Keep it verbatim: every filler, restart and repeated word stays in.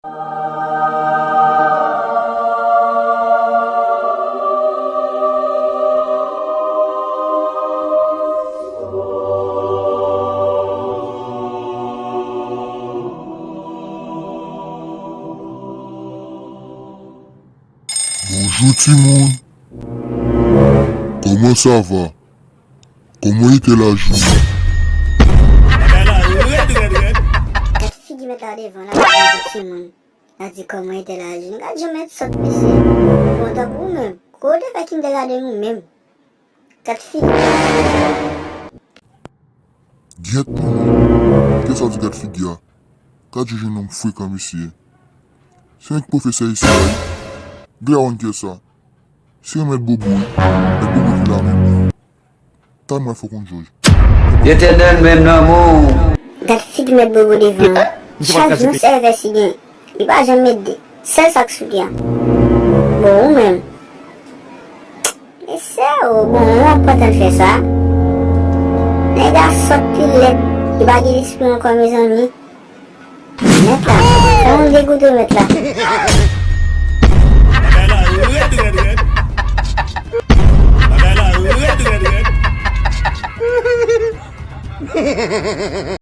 Bonjou timoun. Kòman sa va? Kòman ete lajounen? Gad figi mèt la devan la, gad timoun. La di kòman ete lajounen. Gad jan mèt sòt mesye. Bon, tankou ou menm. Kote fè ki m te gade ou menm? Gad figi. Gyèt manman, kiyès sa w di gad figi a? Gad jan jennonm frekan mesye. Se nèg pwofesè isi a wi. Vle a konn kiyès sa? Se yon mèt bobo wi. Mèt bobo ki la menm. Tan mwen fò konn jòj. Letènèl menm nan men w. Gad figi mèt bobo devan an. Chak jou yon sèvès li gen. Li pa janm met de. Sèl sa k sou li a. Bon, ou menm. Mesye o, bon, ou ap kontan fè sa. Nèg a sòt pi lèd. Li pa gen lespri ankò, mezanmi. Mèt la. Sa moun degoute mèt la.